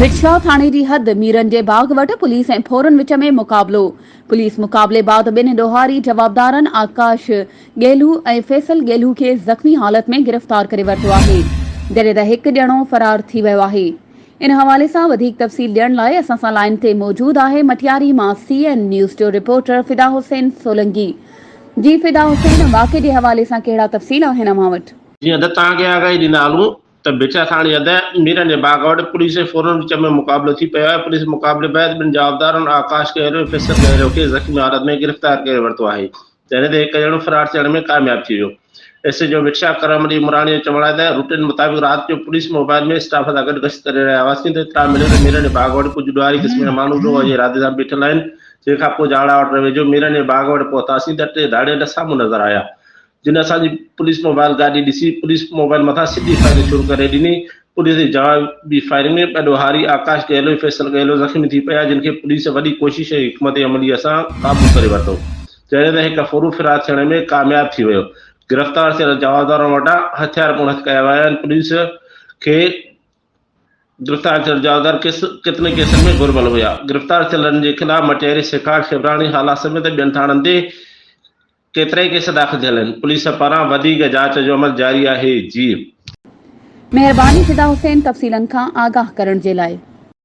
ڀٽشاهه ٿاڻي جي حد ميرن جي باغ وٽ پوليس ۽ ڦورن وچ ۾ مقابلو، پوليس مقابلي بعد ٻن ڏوهاري جوابدارن آڪاش ڳيلهو ۽ فيصل ڳيلهو کي زخمي حالت ۾ گرفتار ڪري ورتو آهي، جڏهن ته هڪ ڄڻو فرار ٿي ويو آهي. ان حوالي سان وڌيڪ تفصيل ڏيڻ لاء اسان سان لائين تي موجود آهي مٽياري مان سي اين نيوز جو رپورٽر فدا حسين سولنگي. جي فدا حسين واقعي جي حوالي سان ڪهڙا تفصيل آهن اوهان وٽ؟ جيئن ته توهان کي آگاهي ڏيندا هلون ته ڀٽشاهه ٿاڻي حد ميرن جي باغ وٽ پوليس ۽ ڦورن وچ ۾ مقابلو ٿي پيو آهي، پوليس مقابلي بعد ٻن جوابدارن آڪاش ڪهيرو ۽ فيصل ڪهيرو کي زخمي حالت ۾ گرفتار ڪري ورتو آهي، جڏهن ته هڪ ڄڻو فرار ٿيڻ ۾ ڪامياب ٿي ويو. S H O Bhitshah Karam Ali Umrani جو چوڻ آهي ته روٽين مطابق رات جو پوليس موبائل ۾ اسٽاف سان گڏ گشت ڪري رهيا هئاسين ته اطلاع مليو ته ميرن جي باغ وٽ ڪجهه ڏوهاري قسم جا ماڻهو ڏوهه جي ارادي سان بيٺل آهن، جنهن کانپوء جاڙا وٽ ويجهو ميرن جي باغ وٽ پهتاسين ته ٽي ڌاڙيل سامهون نظر آيا. جن اسان جي پوليس موبائل گاڏي ڏسي پوليس موبائل مٿان سڌي فائرنگ شروع ڪري ڏني، پوليس جي جوابي فائرنگ ۾ ٻه ڏوهاري آڪاش گهلو ۽ فيصل گهلو زخمي ٿي پيا، جن کي پوليس وڏي ڪوشش ۽ حڪمت عملي سان قابو ڪري ورتو، جڏهن ته هڪ ڦورو فرار ٿيڻ ۾ ڪامياب ٿي ويو، گرفتار ٿيل جوابدارن وٽان هٿيار پڻ هٿ ڪيا ويا آهن، پوليس کي گرفتار ٿيل جوابدار ڪيس ڪيترن ڪيسن ۾ گهربل هيا. گرفتار ٿيلن جي خلاف مٽياري، سيکاٽ، کيبراڻي، هالا سميت ٻين ٿاڻن تي ڪيترائي ڪيس داخل ٿيل آهن. پوليس پاران وڌيڪ جاچ جو عمل جاري آهي. جي. مهرباني فدا حسين تفصيلن کان آگاهه ڪرڻ جي لاء.